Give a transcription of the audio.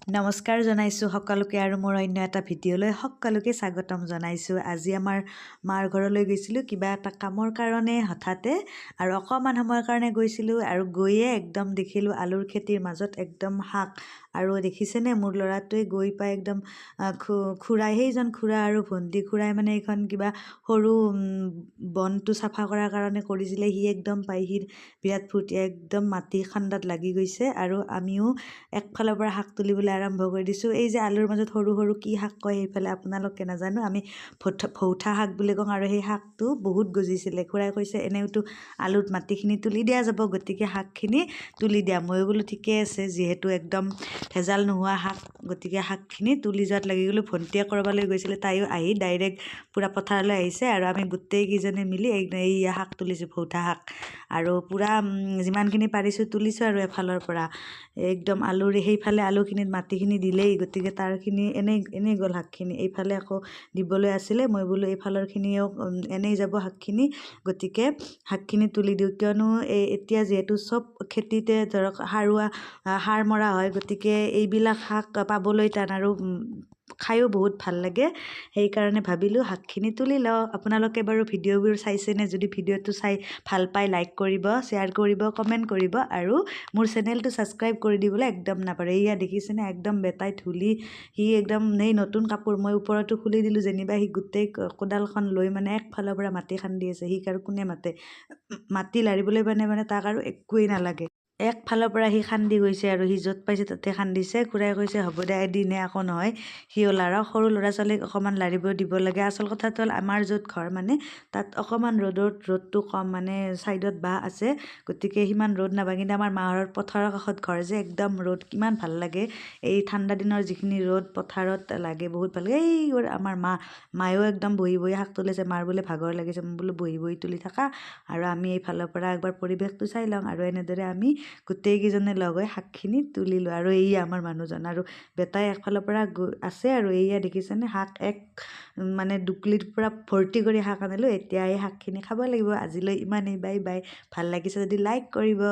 নমস্কাৰ জনাইছোঁ সকলোকে আৰু মোৰ অন্য এটা ভিডিঅ'লৈ সকলোকে স্বাগতম জনাইছোঁ। আজি আমাৰ মাৰ ঘৰলৈ গৈছিলোঁ কিবা এটা কামৰ কাৰণে হঠাতে আৰু অকণমান সময়ৰ কাৰণে গৈছিলোঁ আৰু গৈয়ে একদম দেখিলোঁ আলুৰ খেতিৰ মাজত একদম শাক। আৰু দেখিছেনে মোৰ ল'ৰাটোৱে গৈ পাই একদম খুৰাই, সেইজন খুৰা আৰু ভণ্টি খুৰাই মানে এইখন কিবা সৰু বনটো চাফা কৰাৰ কাৰণে কৰিছিলে। সি একদম পাই সি বিৰাট ফূৰ্তি, একদম মাটি খন্দাত লাগি গৈছে। আৰু আমিও একফালৰ পৰা শাক তুলিবলৈ আৰম্ভ কৰি দিছোঁ। এই যে আলুৰ মাজত সৰু সৰু কি শাক কয় সেইফালে আপোনালোকে নাজানো, আমি ভৌঠা শাক বুলি কওঁ। আৰু সেই শাকটো বহুত গজিছিলে। খুৰাই কৈছে এনেওতো আলুত মাটিখিনি তুলি দিয়া যাব, গতিকে শাকখিনি তুলি দিয়া। ময়ো বোলো ঠিকে আছে, যিহেতু একদম ভেজাল নোহোৱা শাক, গতিকে শাকখিনি তুলি যোৱাত লাগি গ'লোঁ। ভণ্টিয়ে ক'ৰবালৈ গৈছিলে, তাইও আহি ডাইৰেক্ট পূৰা পথাৰলৈ আহিছে। আৰু আমি গোটেইকেইজনে মিলি এই শাক তুলিছোঁ, ভৌঠা শাক। আৰু পূৰা যিমানখিনি পাৰিছোঁ তুলিছোঁ। আৰু এফালৰ পৰা একদম আলুৰ সেইফালে আলুখিনিত মাটিখিনি দিলেই, গতিকে তাৰখিনি এনেই এনেই গ'ল শাকখিনি। এইফালে আকৌ দিবলৈ আছিলে, মই বোলো এইফালৰখিনিও এনেই যাব শাকখিনি, গতিকে শাকখিনি তুলি দিওঁ। কিয়নো এই এতিয়া যিহেতু চব খেতিতে ধৰক সাৰুৱা সাৰ মৰা হয়, গতিকে এইবিলাক শাক পাবলৈ টান আৰু খায়ো বহুত ভাল লাগে। সেইকাৰণে ভাবিলোঁ শাকখিনি তুলি লওঁ। আপোনালোকে বাৰু ভিডিঅ'বোৰ চাইছেনে? যদি ভিডিঅ'টো চাই ভাল পায় লাইক কৰিব, শ্বেয়াৰ কৰিব, কমেণ্ট কৰিব আৰু মোৰ চেনেলটো ছাবস্ক্ৰাইব কৰি দিবলৈ একদম নাপাহৰে। এইয়া দেখিছেনে একদম বেটাই ধূলি, সি একদম এই নতুন কাপোৰ মই ওপৰতো খুলি দিলোঁ যেনিবা, সি গোটেই কোদালখন লৈ মানে একফালৰ পৰা মাটি খান্দি আছে। সি আৰু কোনে মাতে, মাটি লাৰিবলৈ মানে মানে তাক আৰু একোৱেই নালাগে। একফালৰ পৰা সি খান্দি গৈছে আৰু সি য'ত পাইছে তাতে খান্দিছে। খুৰাই কৈছে হ'ব দে, এদিনহে আকৌ নহয়, সিও লাৰক। সৰু ল'ৰা ছোৱালীক অকণমান লাৰিব দিব লাগে। আচল কথাটো হ'ল আমাৰ য'ত ঘৰ মানে তাত অকণমান ৰ'দটো কম, মানে ছাইডত বাঁহ আছে, গতিকে সিমান ৰ'দ নাপায়। কিন্তু আমাৰ মাহঁতৰ পথাৰৰ কাষত ঘৰ যে একদম ৰ'দ, কিমান ভাল লাগে। এই ঠাণ্ডা দিনৰ যিখিনি ৰ'দ পথাৰত লাগে বহুত ভাল লাগে। এই আমাৰ মায়েও একদম বহি বহি শাক তুলিছে। মাৰ বোলে ভাগৰ লাগিছে, মই বোলো বহি বহি তুলি থাকা আৰু আমি এইফালৰ পৰা একবাৰ পৰিৱেশটো চাই লওঁ। আৰু এনেদৰে আমি গোটেইকেইজনে লগ হৈ শাকখিনি তুলিলোঁ। আৰু এইয়া আমাৰ মানুহজন আৰু বেটাই একফালৰ পৰা আছে। আৰু এইয়া দেখিছেনে শাক এক মানে দুকলিৰ পৰা ভৰ্তি কৰি শাক আনিলোঁ। এতিয়া এই শাকখিনি খাব লাগিব। আজিলৈ ইমানেই, বাই বাই। ভাল লাগিছে যদি লাইক কৰিব।